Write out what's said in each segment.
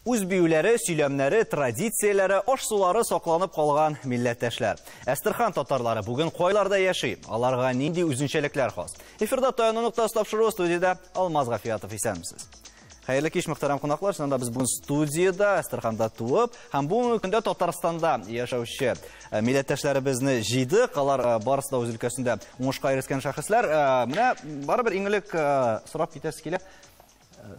Үз биюләре, сөйләмнәре, традицияләре, аш-сулары сакланып калган милләттәшләр. Әстерхан татарлары бүген кайларда яши? Аларга нинди үзенчәлекләр хас? Эфирда «Таяну ноктасы» тапшыруы, студиядә Алмаз Гафиятов. Исәнмесез. Хәерле кич, мөхтәрәм кунаклар. Чыннан да без бүген студиядә Әстерханда туып һәм бүгенге көндә Татарстанда яшәүче милләттәшләребезне җыйдык. Алар барысы да үз өлкәсендә уңышка ирешкән шәхесләр. Менә барыбер иң элек сорап китәсе килә.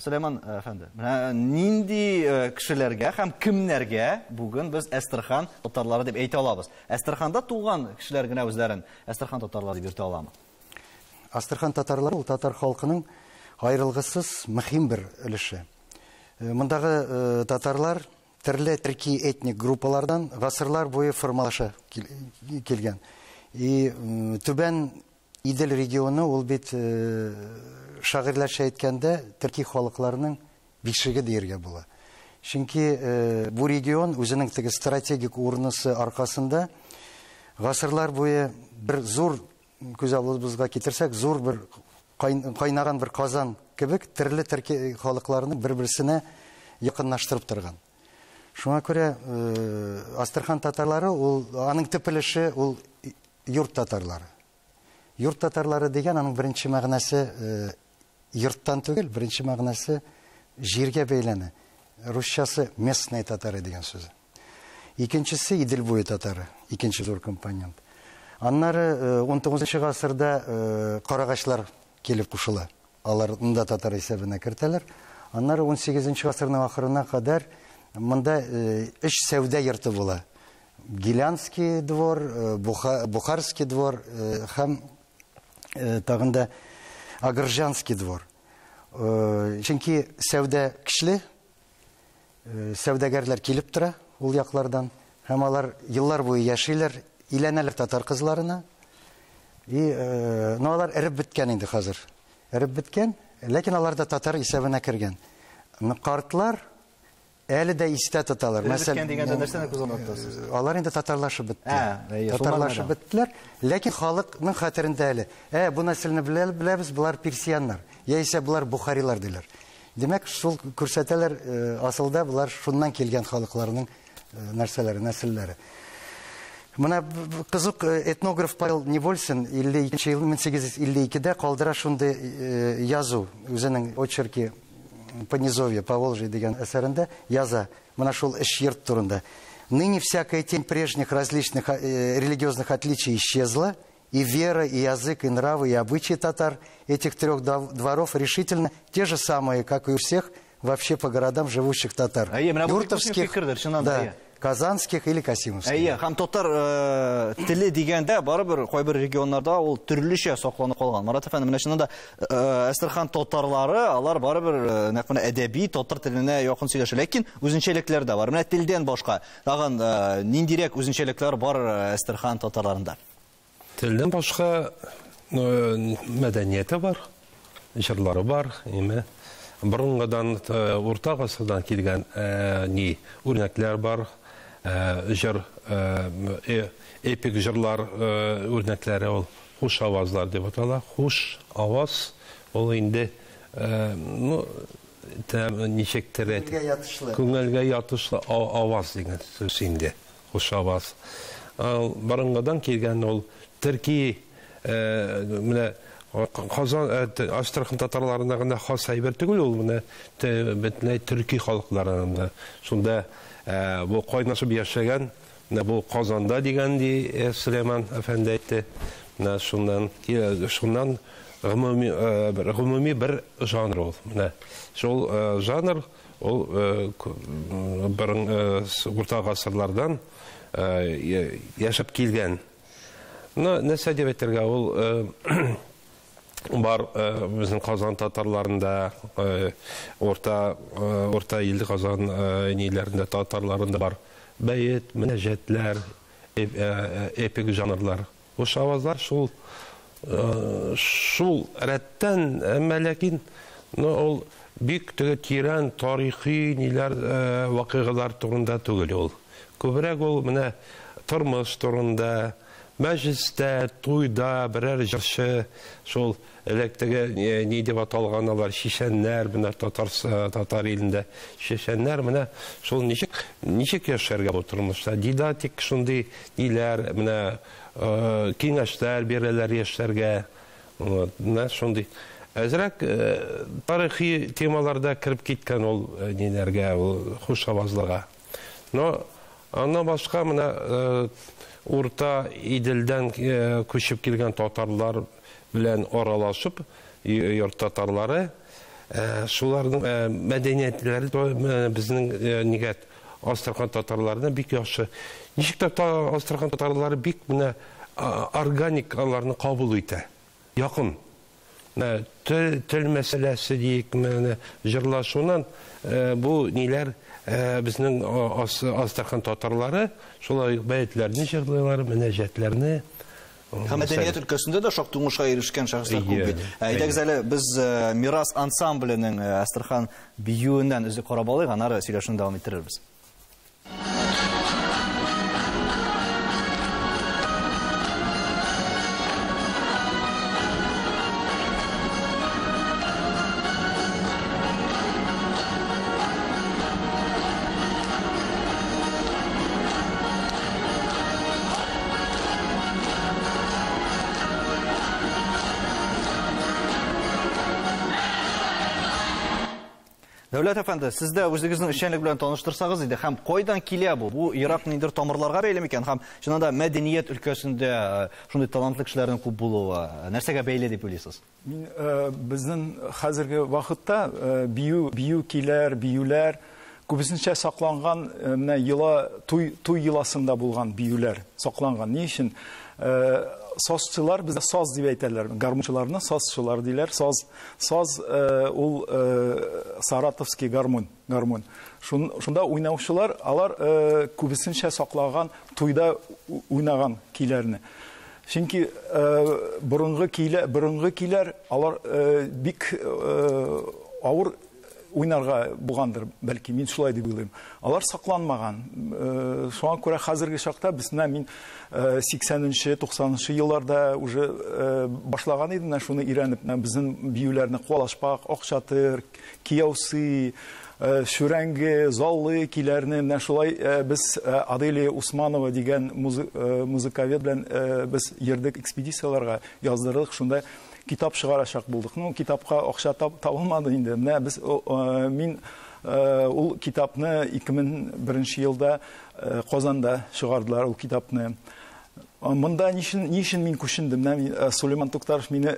Сөләйман әфәнде, менә нинди кешеләргә һәм кемнәргә бүген без Әстерхан татарлары дип әйтә алабыз? Әстерханда туган кешеләр генә үзләрен Әстерхан татарлары дип йөртә аламы? Әстерхан татарлары ул татар халкының аерылгысыз мөһим бер өлеше. Мондагы татарлар төрле төрки этник группалардан гасырлар буе формалаша килгән. И Түбән Идел регионы ул бит шагыйрьләрчә әйткәндә төрки халыкларының бишеге диергә була. Чөнки бу регион үзенең теге стратегик урынысы аркасында гасырлар буе бер зур, күз алдыбызга китерсәк, зур бер кайнаган бер казан кебек төрле төрки халыкларны бер-берсенә якынлаштырып торган. Шуңа күрә Астрахань татарлары ул аның төп өлеше ул йорт татарлары. Йорт татарлары дигән аның беренче мәгънәсе йорттан түгел, беренче мәгънәсе җиргә бәйләнә. Русчасы местные татары дигән сүз. Икенчесе Идел буе татары, икенче зур компонент. Аннары 19 гасырда карагачлар килеп кушыла. Алар да татар исәбенә кертәләр. Аннары 18 гасырның ахырына кадәр монда өч сәүдә йорты була. Гилянский двор, Бухарский двор һәм тагын да Агыржанский двор. Чөнки сәүдә көчле, сәүдәгәрләр килеп тора ул яклардан һәм алар еллар буе яшиләр, иләнәләр татар кызларына. И, но алар эреп беткән инде хәзер. Эреп беткән, ләкин алар да татар исәбенә кергән. Картлар әле дә истә тоталар. Мәсәлән, дигәндә нәрсәне күз алдына тотасыз? Алар инде татарлашып беттеләр. Татарлашып беттеләр, ләкин халыкның хәтерендә әле. Бу нәселне беләбез, болар персияннар, яисә болар бухарилар диләр. Димәк, шул күрсәтәләр, асылда болар шуннан килгән халыкларның нәрсәләре, нәселләре. Менә кызык этнограф Павел Невольсин 52 ел 1852-дә калдыра шундый язу, үзенең очерки Понизовье, Поволжье дигән әсәрендә яза менә шул эш йорт турында. Ныне всякая тень прежних различных религиозных отличий исчезла, и вера, и язык, и нравы, и обычаи татар этих трех дворов решительно те же самые, как и у всех вообще по городам живущих татар. Юртовских, да, казанских или касимовских. Әйе, һәм татар теле дигәндә барыбер кайбер регионнарда ул төрлечә сакланып калган. Марат әфәнде, менә чыннан да Әстерхан татарлары, алар барыбер нәкъ менә әдәби татар теленә якын сөйләшә, ләкин үзенчәлекләр дә бар. Менә телдән башка тагын ниндирәк үзенчәлекләр бар Әстерхан татарларында? Телдән башка мәдәнияте бар, җырлары бар, име. Борынгыдан, урта гасырдан килгән ни үрнәкләр бар, җыр, эпик җырлар үрнәкләре ул хуш авазлар дип атала. Хуш аваз ул инде, ну, ничектер күңелгә ятышлы аваз дигән сүз инде, хуш аваз. Борынгыдан килгән ул төрки, менә Казан, Астрахань татарларына гына хас әйбер түгел ул, менә бөтенләй төрки халыкларына. Шунда бу кайнашып яшәгән, менә бу Казанда дигән ди Сөләйман әфәнде әйтте. Менә шуннан, шуннан гомуми бер жанр ул. Менә шул жанр ул бер урта гасырлардан яшәп килгән. Но нәрсә дип әйтергә, ул бар безнең Казан татарларында, урта ил Казан ниләрендә татарларында бар бәет, мөнәҗәтләр, эпик жанрлар. Хуш авазлар шул рәттән, әмма ләкин ул бик теге тирән тарихи ниләр, вакыйгалар турында түгел ул. Күбрәк ул менә тормыш турында, Мәҗлестә, туйда берәр җырчы шул электеге ни дип аталган алар, чичәннәр, менә татар илендә чичәннәр, менә шул ничек яшәргә бу тормышта, дидактик шундый ниләр, менә киңәшләр бирәләр яшьләргә. Менә шундый әзрәк тарихи темаларда кереп киткән ул ниләргә, ул хуш авазлыга. Но аннан башка менә Урта Иделдән күчеп килгән татарлар белән аралашып, йорт татарлары, шуларның мәдәниятләре безнең нигә Астрахань татарларына бик яхшы. Ничек тә Астрахань татарлары бик менә органик аларны кабул итә. Якын. Тел мәсьәләсе диек, менә җырлашуыннан бу ниләр безнең Астрахань татарлары шулай бәетләрне җырлыйлар, мөнәҗәтләрне. Һәм мәдәният өлкәсендә дә шактый уңышка ирешкән шәхесләр күп бит. Әйдәгез әле без Мирас ансамбленең Астрахань биюеннән өзек карап алыйк, аннары сөйләшүне дәвам иттерербез. Дәүләт әфәнде, сез дә үзегезнең эшчәнлек белән таныштырсагыз иде, һәм кайдан килә бу? Бу ерак ниндидер тамырларга бәйле микән? Һәм чыннан да мәдәният өлкәсендә шундый талантлы кешеләрнең күп булуы нәрсәгә бәйле дип уйлыйсыз? Мин безнең хәзерге вакытта бию көйләр, биюләр күбесенчә сакланган, менә йола, туй йоласында булган биюләр сакланган. Ни өчен? Сазчылар, бездә саз дип әйтәләр, гармунчыларны сазчылар диләр. Саз ул саратовский гармун. Шунда уйнаучылар, алар күбесенчә саклаган, туйда уйнаган көйләрне. Чөнки борынгы көйләр алар бик авыр уйнарга булгандыр, бәлки, мин шулай дип уйлыйм. Алар сакланмаган. Шуңа күрә хәзерге чакта без менә мин 80-нче, 90-нчы елларда уже башлаган идем, менә шуны өйрәнеп, менә безнең биюләрне Куалашпак, Акчатыр, Кияүсы, Шүрәңге, Заллы көйләрне менә шулай без Аделия Усманова дигән музыковед белән без йөрдек экспедицияләргә, яздырдык, шунда китап чыгарачак булдык. Ну, китапка акча табылмады инде. Менә без, мин ул китапны 2001 елда Казанда чыгардылар ул китапны. Монда ни өчен мин күчендем? Менә Сулейман Туктаров мине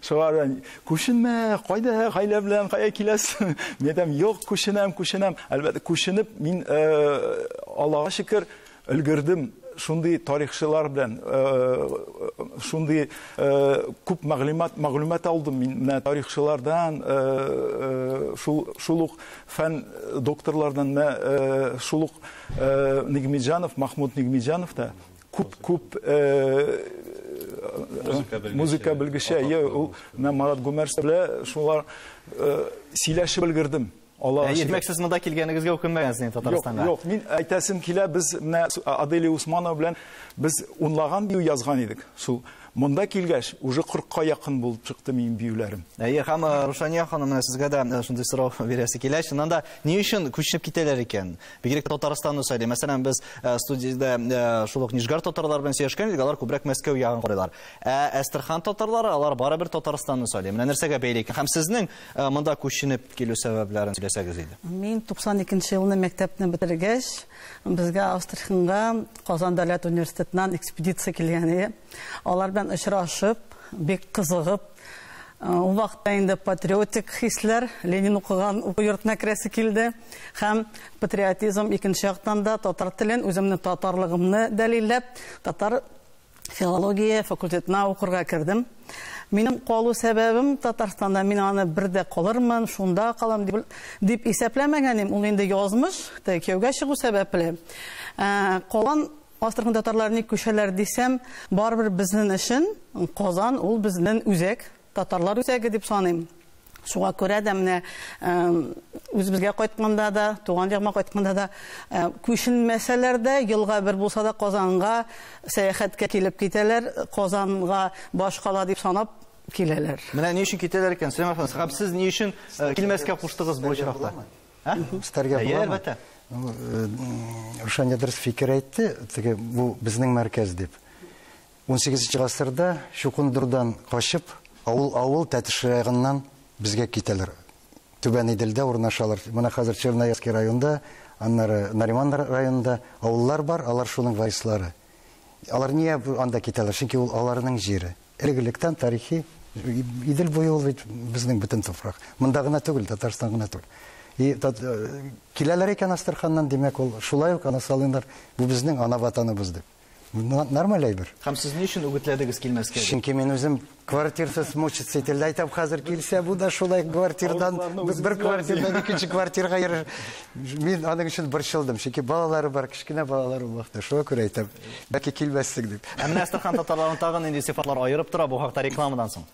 чыгарды. Күченмә, кайда гаилә белән кая киләсең? Мин әйтәм, юк, күченәм, күченәм. Әлбәттә, күченеп мин Аллага шөкер өлгердем. Шундый тарихчылар белән, шундый күп мәгълүмат алдым мин. Менә тарихчылардан, шул ук фән докторлардан, менә шул ук Нигмиджанов, Махмуд Нигмиджанов та күп музыка белгече, ул менә Марат Гомәров белән шулар сөйләшеп өлгердем. Димәк, сез монда килгәнегезгә үкенмәгәнсез инде Татарстанга? Юк, мин әйтәсем килә, без менә Аделия Усманова белән без унлаган бию язган идек. Шул монда килгәч, уже 40-ка якын булып чыкты минем биюләрем. Әйе, һәм Рушания ханым, менә сезгә дә шундый сорау бирәсе килә. Чыннан да, ни өчен күченеп китәләр икән? Бигрәк Татарстанны сайлый. Мәсәлән, без студиядә шул ук Нижгар татарлары белән сөйләшкән идек, алар күбрәк Мәскәү ягын карыйлар. Ә Әстерхан татарлары, алар барыбер Татарстанны сайлый. Менә нәрсәгә бәйле икән? Һәм сезнең монда күченеп килү сәбәпләрен сөйләсәгез иде. Мин 92 елны мәктәпне бетергәч, безгә Астраханьга Казан дәүләт университетыннан экспедиция килгән иде. Алар белән очрашып, бик кызыгып, ул вакытта инде патриотик хисләр, Ленин укыган уку йортына керәсе килде. Һәм патриотизм икенче яктан да татар телен, үземнең татарлыгымны дәлилләп, татар филология факультетына укырга кердем. Минем калу сәбәбем Татарстанда, мин аны бер дә калырмын, шунда калам дип исәпләмәгән идем. Ул инде язмыш, кияүгә чыгу сәбәпле. Калган Астрахань татарлары ник күчәләр дисәм, барыбер безнең өчен Казан ул безнең үзәк, татарлар үзәге дип саныйм. Шуңа күрә дә менә үзебезгә кайтканда да, туган ягыма кайтканда да, күченмәсәләр дә, елга бер булса да Казанга сәяхәткә килеп китәләр, Казанга башкала дип санап киләләр. Менә ни өчен китәләр икән, Сөләйман әфәнде, һәм сез ни өчен килмәскә куштыгыз бу очракта? Өстәргә буламы? Әлбәттә. Рушания дөрес фикер әйтте, теге бу безнең мәркәз дип. 18 гасырда Чукындырдан качып, авыл-авыл Тәтеш районыннан безгә китәләр. Түбән Иделдә урнашалар. Менә хәзер Черноярский районында, аннары Нариман районында авыллар бар, алар шуның варислары. Алар нигә анда китәләр? Чөнки ул аларның җире. Элек-электән тарихи Идел буе ул бит безнең бөтен туфрак. Монда гына түгел, Татарстан гына түгел. И киләләр икән Астраханнан, димәк, ул шулай ук ана салыйлар. Бу безнең ана ватаныбыз дип. Нормаль әйбер. Һәм сез ни өчен үгетләдегез килмәскә дип? Чөнки мин үзем квартирсыз мучиться ителде. Әйтәм, хәзер килсә, бу да шулай квартирдан, бер квартирдан икенче квартирга йөрер. Мин аның өчен борчылдым. Чөнки балалары бар, кечкенә балалары вакытта. Шуңа күрә әйтәм, бәлки килмәссең дип. Ә менә Әстерхан татарларының тагын нинди сыйфатлар аерып тора, бу хакта рекламадан соң.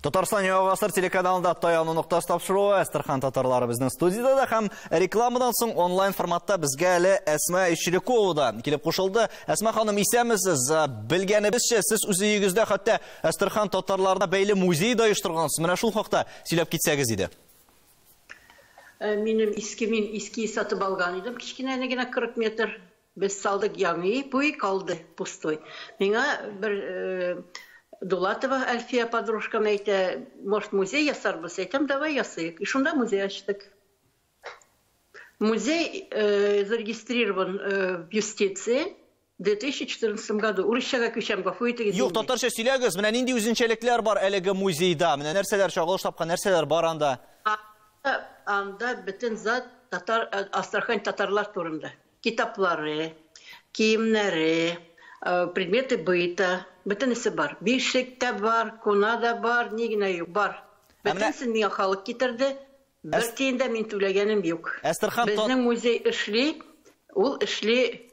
Татарстан Яңа гасыр телеканалында Таяну ноктасы тапшыруы. Әстерхан татарлары безнең студияда да һәм рекламадан соң онлайн форматта безгә әле Әсма Ищерякова да килеп кушылды. Әсма ханым, исәнмесез? Белгәнебезчә, сез үз өегездә хәтта Әстерхан татарларына бәйле музей да оештыргансыз. Менә шул хакта сөйләп китсәгез иде. Минем иске, мин иске сатып алган идем, кечкенә генә 40 метр. Без салдык яңы, буй калды пустой. Миңа бер Дулатова Альфия подружкам әйтә, может, музей ясарбыз? Әйтәм, давай ясыйк. И шунда музей ачтык. Музей зарегистрирован в юстиции в 2014 году. Урысчага күчәм, гафу итегез. Юк, татарча сөйләгез. Менә нинди үзенчәлекләр бар әлеге музейда? Менә нәрсәләр чагылыш тапкан, нәрсәләр бар анда? Анда бөтен зат татар, Астрахань татарлар турында. Китаплары, киемнәре, предметы быта, бөтенесе бар. Бишек тә бар, куна да бар, ни генә юк, бар. Бөтенесен миңа халык китерде. Бер тиен дә мин түләгәнем юк. Безнең музей эшли, ул эшли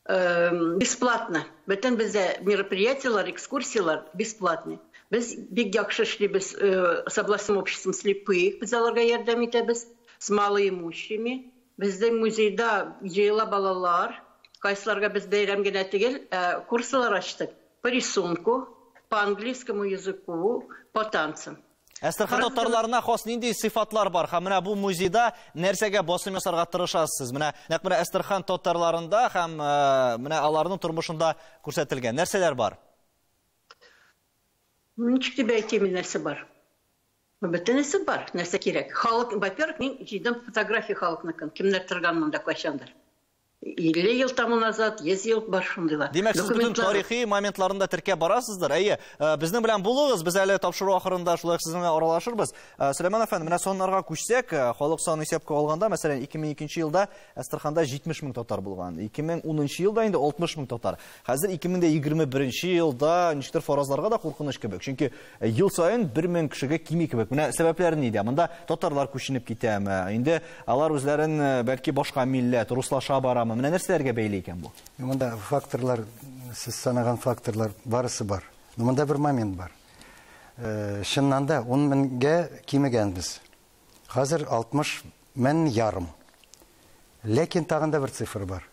бесплатно. Бөтен бездә мероприятиялар, экскурсиялар бесплатный. Без бик яхшы эшлибез с областным обществом слепых, без аларга ярдәм итәбез, с малоимущими. Безнең музейда җыела балалар, кайсыларга без бәйрәм генә түгел, курслар ачтык. По рисунку, по английскому языку, по танцам. Әстерхан татарларына хас нинди сыйфатлар бар? Һәм менә бу музейда нәрсәгә басым ясарга тырышасыз? Менә нәкъ менә Әстерхан татарларында һәм менә аларның тормышында күрсәтелгән нәрсәләр бар? Ничек дип әйтим, нәрсә бар? Бөтенесе бар, нәрсә кирәк. Халык, во-первых, мин җыйдым фотография халыкныкын, кемнәр торган монда кайчандыр. 50 ел тому назад, 100 ел бар шундыйлар. Димәк, сез бөтен тарихи моментларын да теркәп барасыздыр. Әйе, безнең белән булыгыз, без әле тапшыру ахырында шулай сезнең белән аралашырбыз. Сөләйман әфәнде, менә саннарга күчсәк, халык саны исәпкә алганда, мәсәлән, 2002 елда Әстерханда 70 мең татар булган. 2010 елда инде 60 мең татар. Хәзер 2021 елда ничектер фаразларга да куркыныч кебек. Чөнки ел саен 1 мең кешегә кими кебек. Менә сәбәпләре нидә? Монда татарлар күченеп китәме? Инде алар үзләрен бәлки башка милләт, руслаша барамы? Менә нәрсәләргә бәйле икән бу? Монда факторлар, сез санаган факторлар барысы бар. Но монда бер момент бар. Чыннан да 10 меңгә кимегәнбез. Хәзер 60 мең ярым. Ләкин тагын да бер цифр бар.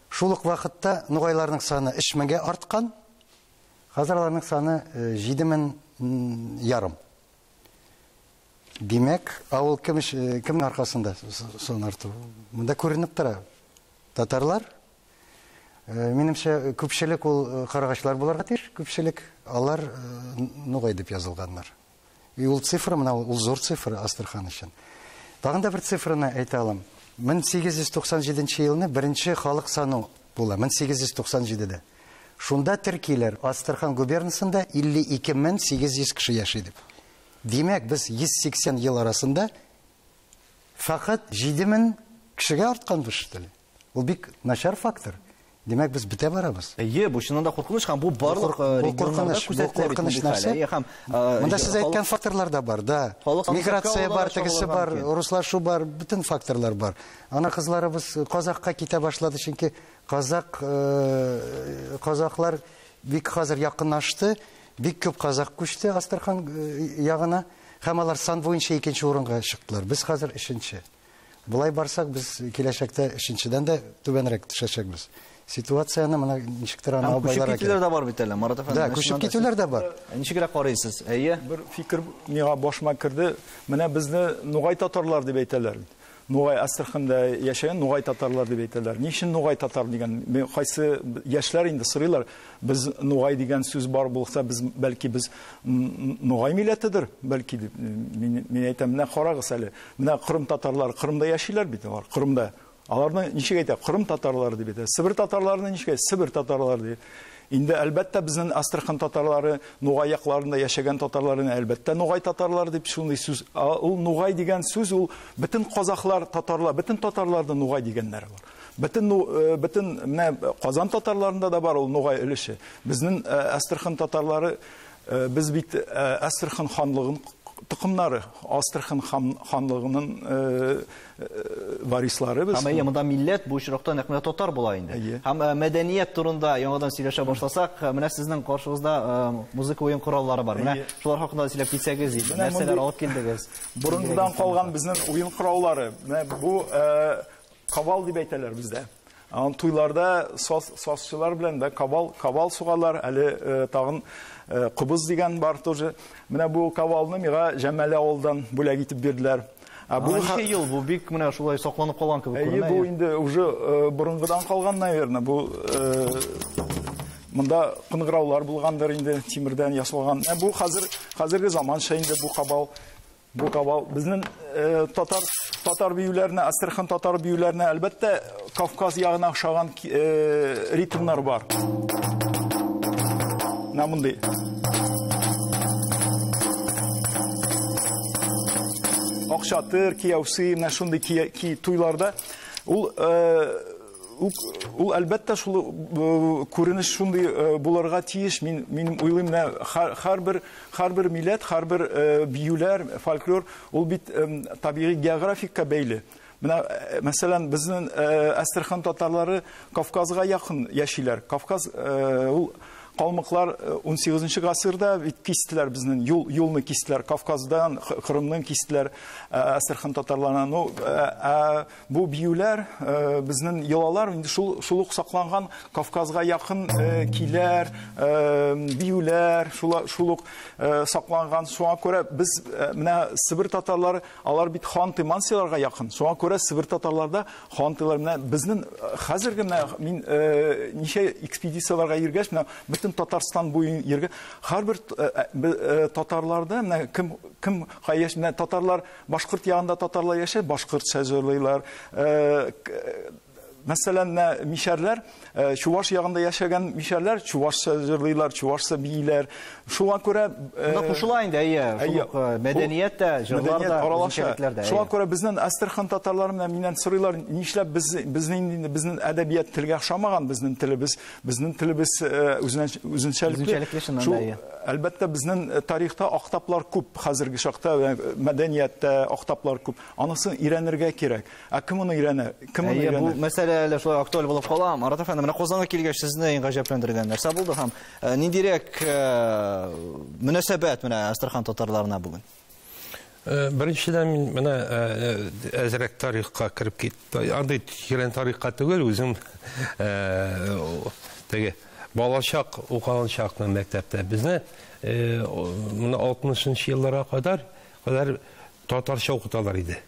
Шул ук вакытта нугайларның саны 3 меңгә арткан. Хәзер аларның саны 7 мең ярым. Димәк, авыл кемнең аркасында сан арту? Монда күренеп тора. Татарлар, минемчә, күпчелек ул карагачлар буларга тиеш, күпчелек алар нугай дип язылганнар. И ул цифра, менә ул зур цифра Астрахань өчен. Тагын да бер цифраны әйтә алам. 1897 елны беренче халык саны була, 1897-дә. Шунда теркиләр Астрахань губернасында 52800 кеше яши дип. Димәк, без 180 ел арасында фақат 7000 кешегә артканбыз что ли. Ул бик начар фактор. Димәк, без бетә барабыз. Әйе, бу чыннан да куркыныч һәм бу барлык регионнарда күзәтелә бит куркыныч нәрсә. Монда сез әйткән факторлар да бар, да. Миграция бар, тегесе бар, руслашу бар, бөтен факторлар бар. Ана кызларыбыз казахка китә башлады, чөнки казаклар бик хәзер якынлашты, бик күп казак күчте Астрахань ягына, һәм алар сан буенча икенче урынга чыктылар. Без хәзер өченче. Болай барсак, без киләчәктә өченчедән дә түбәнрәк төшәчәкбез. Ситуацияне менә ничектер аны Күчеп китүләр дә бар бит әле, Марат әфәнде. Да, күчеп китүләр дә бар. Ничегрәк карыйсыз? Әйе. Бер фикер миңа башыма керде. Менә безне нугай татарлар дип әйтәләр. Нугай Астраханда яшәгән нугай татарлар дип әйтәләр. Ни өчен нугай татар дигән? Кайсы яшьләр инде сорыйлар, без нугай дигән сүз бар булса, без бәлки без нугай милләтедер, бәлки дип. Мин әйтәм, менә карагыз әле. Менә Кырым татарлары Кырымда яшиләр бит алар, Кырымда. Аларны ничек әйтә? Кырым татарлары дип әйтә. Себер татарларны ничек әйтә? Себер татарлары дип. Инде әлбәттә безнең Астрахань татарлары, Нугай якларында яшәгән татарларны әлбәттә нугай татарлары дип шундый сүз. Ул нугай дигән сүз ул бөтен казахлар, татарлар, бөтен татарларны нугай дигәннәр алар. Бөтен менә Казан татарларында да бар ул нугай өлеше. Безнең Астрахань татарлары, без бит Астрахань ханлыгын токымнары, Астрахань ханлыгының варислары без. Һәм әйе, монда милләт бу очракта нәкъ менә татар була инде. Һәм мәдәният турында яңадан сөйләшә башласак, менә сезнең каршыгызда музыка уен кораллары бар. Менә шулар хакында сөйләп китсәгез, нәрсәләр алып килдегез? Борынгыдан калган безнең уен кораллары. Менә бу кавал дип әйтәләр бездә. Ан туйларда сазчылар белән дә кавал сугалар, әле тагын кубыз дигән бар тоже. Менә бу кавалны миңа Җәмәлә авылдан бүләк итеп бирделәр. Бу ничә ел, бу бик менә шулай сакланып калган кебек күренә. Әйе, бу инде уже борынгыдан калган, наверное. Бу монда кыңгыраулар булгандыр инде, тимердән ясалган. Бу хәзерге заманча инде бу кавал. Бу кавал безнең татар биюләренә, Астрахань татар биюләренә әлбәттә Кавказ ягына охшаган ритмнар бар. Менә мондый. Акчатыр, кияүсе, менә шундый туйларда ул әлбәттә шул күренеш шундый булырга тиеш. Мин уйлыйм, менә һәрбер милләт, һәрбер биюләр, фольклор ул бит табигый географикка бәйле. Менә, мәсәлән, безнең Астрахань татарлары Кавказга якын яшиләр. Кавказ ул калмыклар 18 гасырда бит кистеләр безнең юлны кистеләр, Кавказдан, Кырымнан кистеләр Астрахань татарларына. Ну, бу биюләр, безнең йолалар инде шул ук сакланган Кавказга якын киләр, биюләр шул ук сакланган. Шуңа күрә без менә Себер татарлары, алар бит ханты-мансиларга якын. Шуңа күрә Себер татарларда хантылар менә безнең хәзерге менә мин ничә экспедицияләргә йөргәч, менә бөтен Татарстан буен йөргән, һәрбер татарларда менә кем кая яши, менә татарлар башкорт ягында татарлар яши, башкортча җырлыйлар. Мәсәлән, менә мишәрләр, чуваш ягында яшәгән мишәрләр чувашча җырлыйлар, чувашча бииләр. Шуңа күрә Монда кушыла инде, әйе, шул ук мәдәният тә, җырлар да, үзенчәлекләр дә. Шуңа күрә безнең Астрахань татарлары менә миннән сорыйлар, нишләп безнең әдәбият телгә охшамаган, безнең телебез, безнең телебез үзенчәлекле. Үзенчәлекле чыннан да, әйе. Әлбәттә, безнең тарихта актаплар күп, хәзерге чакта мәдәнияттә актаплар күп. Анысын өйрәнергә кирәк. Ә кем аны өйрәнә? Кем аны Әйе, бу өйрәнә? мәсьәлә әле шулай актуаль булып кала. Марат әфәнде, менә Казанга килгәч сезне иң гаҗәпләндергән нәрсә булды һәм ниндирәк мөнәсәбәт менә Астрахань татарларына бүген? Беренчедән мин менә әзрәк тарихка кереп киттем. Андый тирән тарихка түгел, үзем теге балачак укыган чакны мәктәптә безне менә 60 елларга кадәр татарча укыталар иде.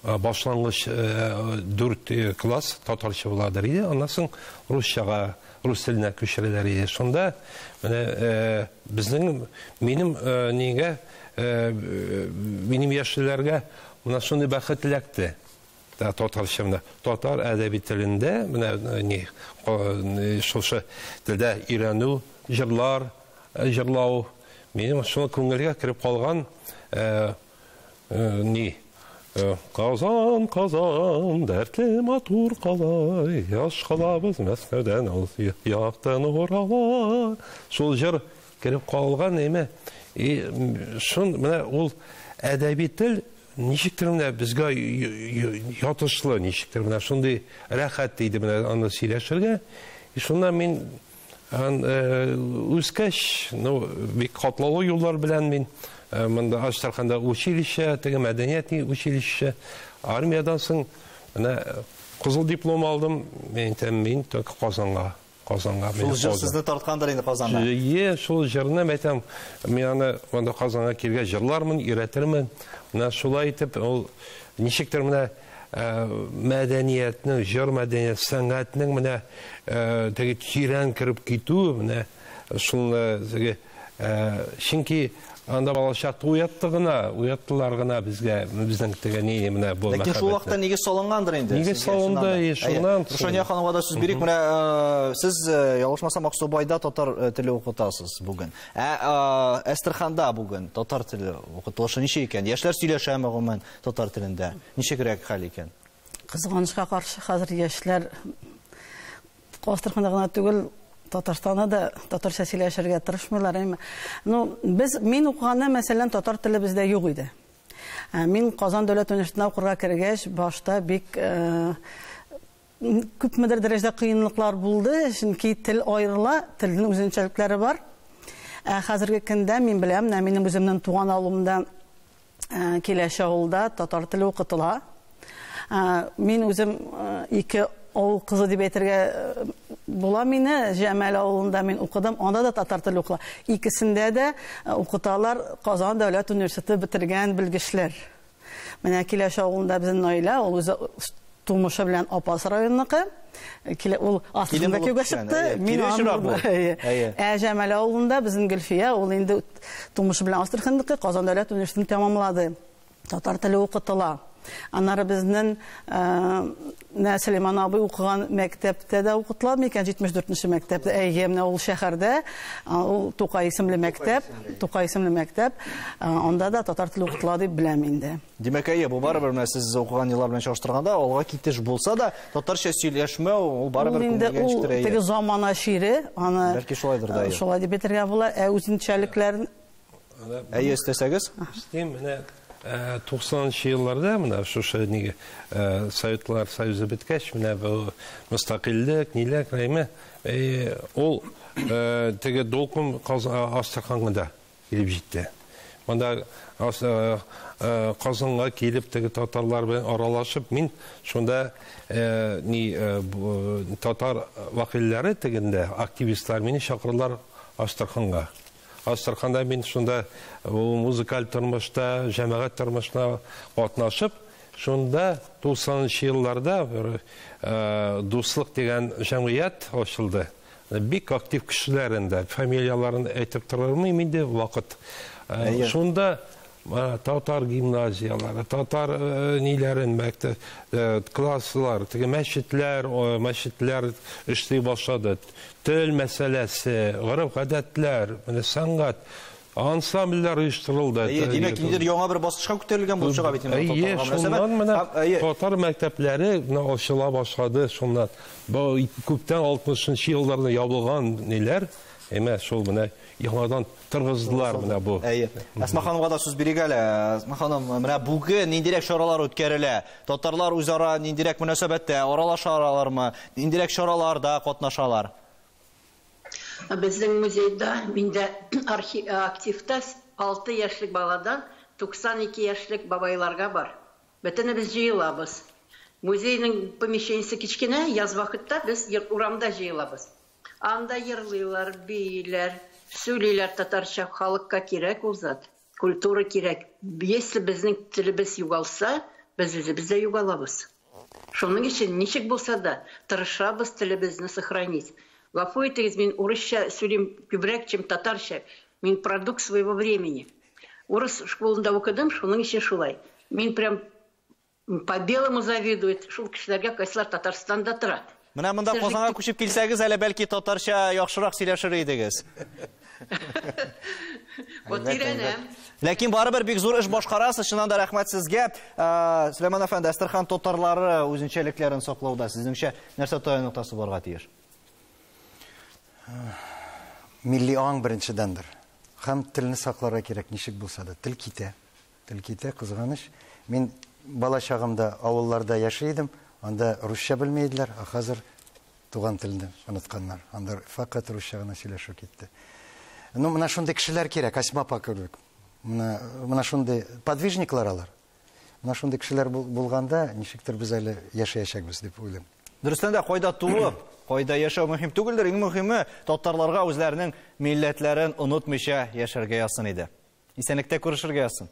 Башлангыч 4 класс татарча буладыр иде, аннан соң русчага, рус теленә күчерәләр иде. Шунда менә безнең, минем нигә, минем яшьләргә менә шундый бәхет эләкте. Татарча менә татар әдәби телендә менә ни, шушы телдә өйрәнү, җырлар, җырлау минем шуны күңелгә кереп калган, ни, Казан, Казан, дәртле матур кала, яш калабыз Мәскәүдән ул яктан урала. Шул җыр кереп калган, әйме? И шун менә ул әдәби тел ничектер менә безгә ятышлы, ничектер менә шундый рәхәт иде менә аны сөйләшергә. И шуннан мин Үскәч, ну, бик катлаулы юллар белән мин монда Астраханда училище, теге мәдәният училище, армиядан соң менә кызыл диплом алдым, мин әйтәм, мин только Казанга. Казанга. Шул җыр сезне тарткандыр инде Казанда. Е, шул җырны әйтәм, мин аны монда Казанга килгәч җырлармын, өйрәтермен. Менә шулай итеп ул ничектер менә мәдәниятнең, җыр мәдәният, сәнгатьнең менә теге тирән кереп китү, менә шуны теге, чөнки анда балачакта уятты гына, уяттылар гына безгә, безнең теге ни менә бу. Ләкин шул вакытта нигез салынгандыр инде. Нигез салынды, шуннан. Рушания ханымга да сүз бирик. Менә сез ялгышмасам Аксубайда татар теле укытасыз бүген. Ә Әстерханда бүген татар теле укытылышы ничек икән? Яшьләр сөйләшәме гомумән татар телендә? Ничегрәк хәл икән? Кызганычка каршы, хәзер яшьләр Астраханда гына түгел, Татарстанда да татарча сөйләшергә тырышмыйлар. Ну, без, мин укыганда, мәсәлән, татар теле бездә юк иде. Мин Казан дәүләт университетына укырга кергәч, башта бик күпмедер дәрәҗәдә кыенлыклар булды, чөнки тел аерыла, телнең үзенчәлекләре бар. Ә хәзерге көндә мин беләм, менә минем үземнең туган авылымда Киләче авылда татар теле укытыла. Мин үзем ике авыл кызы дип әйтергә була мине. Җәмәл авылында мин укыдым, анда да татар теле укыла. Икесендә дә укыталар Казан дәүләт университеты бетергән белгечләр. Менә Киләче авылында безнең Наилә, ул үзе тумышы белән Апас районыныкы. Ул Астраханьда кияүгә чыкты. Мин Ә Җәмәл авылында безнең Гөлфия, ул инде тумышы белән Астраханьдыкы, Казан дәүләт университетын тәмамлады. Татар теле укытыла. Аннары безнең менә Сөләйман абый укыган мәктәптә дә укытыла микән, 74нче мәктәптә. Әйе, менә ул шәһәрдә, ул Тукай исемле мәктәп, Тукай исемле мәктәп, анда да татар теле укытыла дип беләм инде. Димәк, әйе, бу барыбер менә сез укыган еллар белән чагыштырганда алга китеш булса да, татарча сөйләшмәү ул барыбер күңелгә ничектер әйе. Теге замана чире, аны бәлки шулайдыр да. Шулай дип әйтергә була. Ә үзенчәлекләрен әйе, өстәсәгез? Өстим, менә 90нчы елларда менә шушы неге Советлар Союзы беткәч, менә бу мөстәкыйльлек, ниләр, әйме, ул теге дулкын Астраханга да килеп җитте. Монда Казанга килеп теге татарлар белән аралашып, мин шунда ни татар вәкилләре тегендә, активистлар мине чакырдылар Астраханга. Астраханда мин шунда музыкаль тормышта, җәмәгать тормышына катнашып, шунда 90нчы елларда Дуслык дигән җәмгыять ачылды. Бик актив кешеләр инде, фамилияларын әйтеп торырмыйм инде вакыт. Шунда татар гимназиялары, татар ниләрен, мәктәп, класслар, теге мәчетләр, мәчетләр эшли башлады. Тел мәсьәләсе, гореф-гадәтләр, менә сәнгать, ансамбльләр оештырылды. Димәк, инде яңа бер баскычка күтәрелгән булып чыга бит инде татарга мөнәсәбәт. Менә татар мәктәпләре менә ачыла башлады шуннан. Бу күптән 60нчы елларда ябылган ниләр, әмма шул менә яңадан торгыздылар менә бу. Әйе. Әсма ханымга да сүз бирик әле. Әсма ханым, менә бүген ниндирәк чаралар үткәрелә? Татарлар үзара ниндирәк мөнәсәбәттә, аралашалармы? Ниндирәк чараларда катнашалар? Безнең музейда миндә активта 6 яшьлек баладан 92 яшьлек бабайларга бар. Бөтенебез җыелабыз. Музейның помещениесе кечкенә, яз вакытта без урамда җыелабыз. Анда йырлыйлар, бииләр, сөйлиләр татарча, халыкка кирәк ул зат, культура кирәк. Если безнең телебез югалса, без үзебез дә югалабыз. Шуның өчен ничек булса да тырышабыз телебезне сохранить. Гафу итегез, мин урысча сөйлим күбрәк, чем татарча. Мин продукт своего времени. Урыс школында укыдым, шуның өчен шулай. Мин прям по белому завидует, шул кешеләргә кайсылар Татарстанда тора. Менә монда Казанга күчеп килсәгез, әле бәлки татарча яхшырак сөйләшер идегез. Вот өйрәнәм. Ләкин барыбер бик зур эш башкарасыз, чыннан да рәхмәт сезгә. Сөләйман әфәнде, Әстерхан татарлары үзенчәлекләрен саклауда сезнеңчә нәрсә таяну ноктасы булырга тиеш? Милли аң беренчедәндер. Һәм телне сакларга кирәк, ничек булса да. Тел китә. Тел китә, кызганыч. Мин бала чагымда авылларда яши идем, анда русча белми иделәр, ә хәзер Туган телне онытканнар. Анда фәкать русча гына сөйләшү китте. Ну, менә шундый кешеләр кирәк, Асма апа кебек. Менә, менә шундый подвижниклар алар. Менә шундый кешеләр булганда, ничектер без әле яшәячәкбез дип уйлыйм. Дөрестән дә, кайда туып, кайда яшәү мөһим түгелдер, иң мөһиме татарларга үзләренең милләтләрен онытмыйча яшәргә язсын иде. Исәнлектә күрешергә язсын.